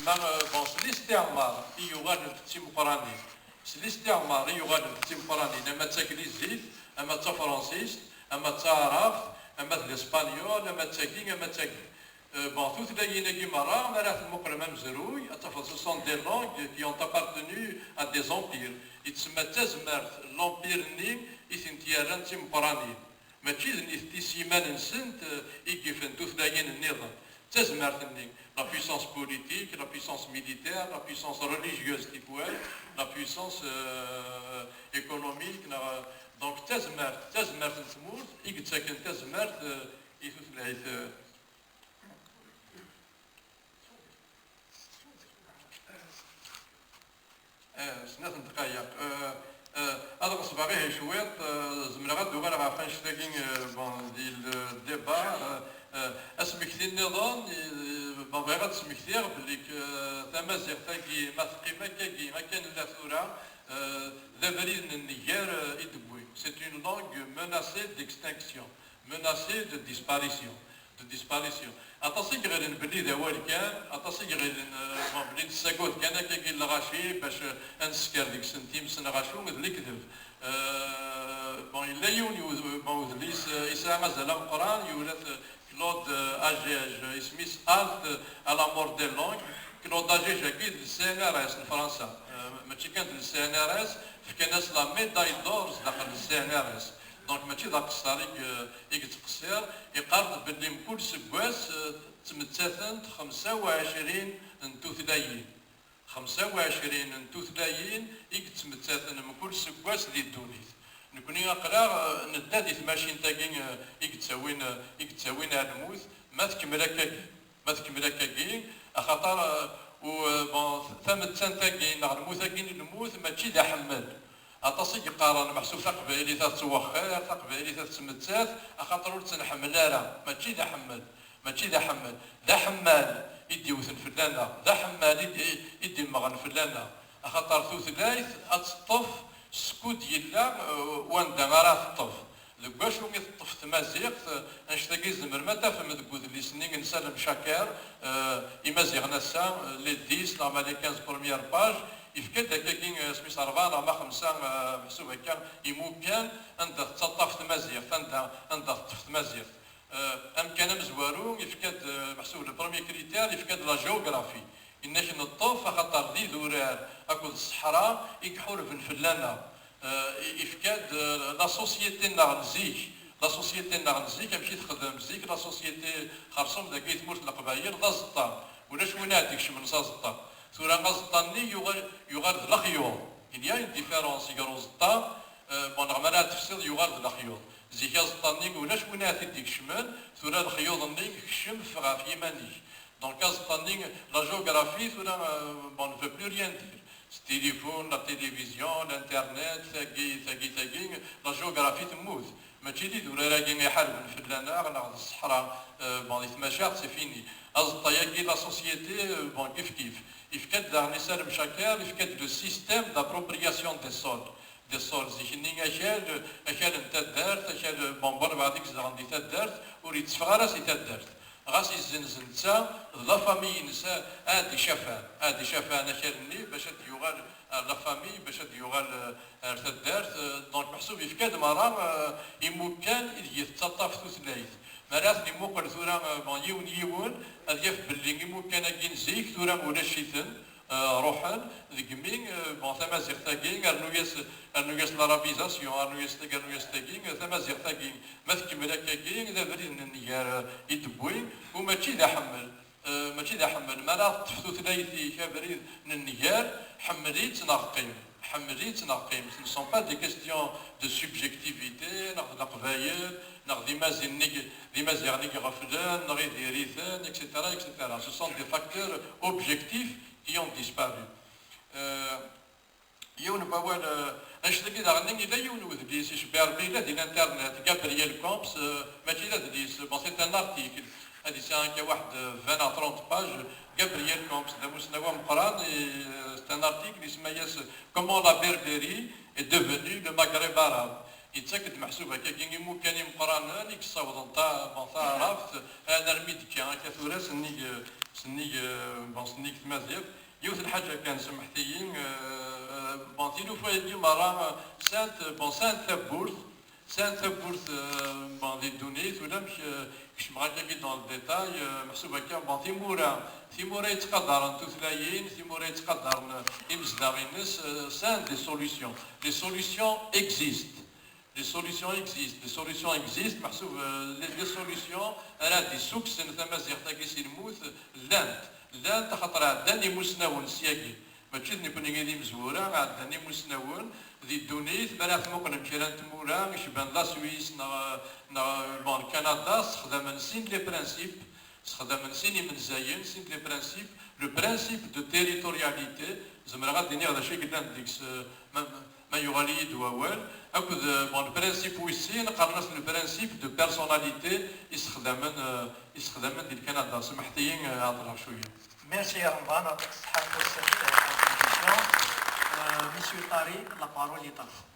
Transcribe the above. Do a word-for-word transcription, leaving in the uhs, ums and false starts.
Ma, euh, bon, s listiɛmar i yuɣalen d timeqqranin. S listiɛmar i yuɣalen d timeqqranin, ama d taglizit, ama d tafransist, ama d taɛrabt, ama d lespanyul, ama d tagi, ama d tagi. Euh, bon, tutlayin-agi merra, ma ara temmuqlem amezruy, ad tafeḍ, ce sont des langues qui ont appartenu à des empires. Yettsemma d tazmert, l'empire-nni i tent-yerran d timeqqranin. Mačči d nitenti s yiman-nsent, euh, i yifen tutlayin nniḍen. D tazmert-nni, la puissance politique, la puissance militaire, la puissance religieuse tikwal, la puissance, euh, économique, neɣ, donc d tazmert, d tazmert n tmurt i yettaken tazmert, euh, i tutlayt, euh. Eh, snat n ddqayeq. Eh, eh, ad ɣeṣbeɣ ihi cwiṭ, eh, zemreɣ ad d-uɣaleɣ ɣef annect-agi, eh, bon, di le débat, eh, eh, asmekti nniḍen, eh, bon, bɣiɣ ad d-smektiɣ belli, eh, tamaziɣt-agi, ma teqqim akkagi, akka nella tura, eh, d abrid n nnger, eh, i d-tewwi. C'est une langue menacée d'extinction, menacée de disparition. De disparition. Aṭas i iɣilen belli d awal kan, aṭas i iɣilen, eh, bon, belli nessagad kan akkagi lɣaci bac, eh, ad nesker deg-sen times n ɣacu d lekdeb. Eh, bon, yella yiwen n ud-, bon, udlis, eh, yesɛa azal ameqqran, yura-t, eh, Claude, eh, Agege, isem-is Halte à la mort des langues. Claude Agege-agi d le C N R S n Fransa, eh, mačči kan d le C N R S, fkan-as la médaille d'or sdaxel le C N R S. Donc mačči d aqeṣṣer i, i yettqeṣṣir, iqqar-d belli mkul seggas, eh, ttmettatent xemsa u ɛecrin n tutlayin. Xemsa u ɛecrin n tutlayin i yettmettaten mkul seggas di ddunit. Nekni aql-aɣ, eh, nedda di tmacint-agi, eh, i yettawin, eh, i yettawin ar lmut, ma tkemmel akkagi. Ma tkemmel akkagi, axaṭer, eh, u, eh, bon, tamettant-agi neɣ lmut-agi n lmut mačči d aḥemmel. Aṭas i yeqqaren meḥsub taqbaylit ad tettwexxir, taqbaylit ad tettmettat, axaṭer ur tt-nḥemmel ara. Mačči d aḥemmel, mačči d aḥemmel. D aḥemmal i d-iwten fell-aneɣ, d aḥemmal i d-, i d-immɣen fell-aneɣ. Axaṭer tutlayt ad teṭṭef skud yella, eh, wanda ara teṭṭef. Deg wacu i teṭṭef tmaziɣt, eh, annect-agi tzemrem ad tafem deg udlis-nni n Salem Chaker, eh, Imaziɣen ass-a, eh, les dix, neɣ ma les quinze premières pages, yefka-d akkagi, eh, asmi-s rebɛa neɣ ma xemsa, eh, meḥsub akka, imukan anda tettaṭṭaf tmaziɣt, anda, anda teṭṭef tmaziɣt. Eh, amkan amezwaru, yefka-d, eh, meḥsub le premier critère, yefka-d la géographie. Inna-k neṭṭef, axaṭer d idurar akked ṣṣeḥra i iḥurben fell-aneɣ. Eh, i-, ifka-d, eh, la société-nneɣ n zik. La société-nneɣ n zik, amek i texdem zik? La société xersum dagi i tmurt n Leqbayel, d aẓeṭṭa. Ulac win ad d-ikecmen s aẓeṭṭa. Tura aẓeṭṭa-nni yuɣal, yuɣal d lexyuḍ. Il y a une différence gar uẓeṭṭa, eh, bon, neɣ mi ara tefsiḍ yuɣal d lexyuḍ. Zik aẓeṭṭa-nni ulac win ad t-id-ikecmen, tura lexyuḍ-nni kcem ɣef yiman-ik. Donc aẓeṭṭa-nni, la géographie, tura, euh, bon, on ne veut plus rien dire. S tilifun, la télévision, l'internet, tagi, tagi, tagi, la géographie temmut. Mačči d idurar-agi i iḥarben fell-aneɣ, neɣ d ṣṣeḥra, euh, bon, di tmacaɣt, c'est fini. Aẓeṭṭa-agi, la société, euh, bon, kif kif. Yefka-d daɣen i Salem Chaker, yefka-d le système d'appropriation des sols. Des sols, zik-nni akal, akal n taddart, akal, bon, walbeɛḍ i izedɣen di taddart, ur yetteffeɣ ara si taddart. Ɣas izzenz netta d la famille-ines, ad icafan, ad icafan akal-nni bac ad d-yuɣal ar la famille, bac ad d-yuɣal, eh, ar taddart. Eh, donc meḥsub yefka-d merra, eh, imukan ideg tettaṭṭaf tutlayt. Mi ara ten-imuqel tura, eh, bon, yiwen yiwen, ad yaf belli imukan-agi n zik tura ulac-iten, eh, ruḥen, deg mi, eh, bon, tamaziɣt-agi, rnu-yas, rnu-yas l'arabisation, rnu-yas tagi, rnu-yas tagi, eh, tamaziɣt-agi, ma tkemmel akkagi, d abrid n nnger, eh, i d-tewwi, u mačči d aḥemmel. Eh, mačči d aḥemmel. Mi ara teṭṭef tutlayt-ik abrid n nnger, ḥemmel-itt neɣ qqim. Ḥemmel-itt neɣ qqim. Ce ne sont pas des questions de subjectivité, neɣ d Leqbayel, neɣ d Imaziɣen i, d Imaziɣen i iɣeflen, neɣ i diri-ten, et cetera, et cetera. Ce sont des facteurs objectifs qui ont disparu. Euh, Yiwen n wawal, euh, annect-agi daɣen, yella yiwen n wedlis icebbi Rebbi, yella di l'internet, Gabriel Comps, euh, mačči d adlis, bon, c'est un article, ad yesɛu akka waḥed, euh, vingt à trente pages. Gabriel Comps d amussnaw ameqqran, et, euh, c'est un article, isemma-yas Comment la Berbérie est devenue le Maghreb arabe. Yettak-d meḥsub akkagi imukan imeqqranen i yessawḍen ta-, bon, taɛrabt, armi d-tekka akka tura sennig, sennig, bon, sennig tmaziɣt. Yiwet n lḥaǧa kan, semḥet-iyi, eh, bon, tilufa-agi merra, eh, sɛant, bon, sɛant tawwurt, sɛant tawwurt, eh, bon, di ddunit, ulamek, eh, kecmeɣ akkagi dans le détail, eh, meḥsub akka, bon, timura, timura yettqadaren tutlayin, timura yettqadaren, eh, imezdaɣ-ines, eh, sɛant des solutions. Les solutions existent. Les solutions existent. Les solutions existent, meḥsub, eh, les, les solutions ara d-issukksen tamaziɣt-agi si lmut, llant. Llant, axaṭer ɛeddan imusnawen syagi. Mačči d nekkni i d imezwura, ɛeddan imusnawen di ddunit, mi ara tmuqlem kra n tmura icban la Suisse neɣ, neɣ, bon, Canada, ssexdamen sin les principes, ssexdamen sin imenzayen, sin les principes, le principe de territorialité, zemreɣ ad d-iniɣ d acu i yellan deg-s, eh, ma, ma, ma yuɣal-iyi-d wawal, akked, eh, bon, le principe wis sin, qqaren-as le principe de personnalité, issexdamen, eh, issexdamen di Canada. Semḥet-iyi, eh, ɛeṭṭleɣ cwiya. Merci a Remḍan, يعطيك الصحة. فرصة contribution. Euh, Monsieur Tari, la parole est à vous.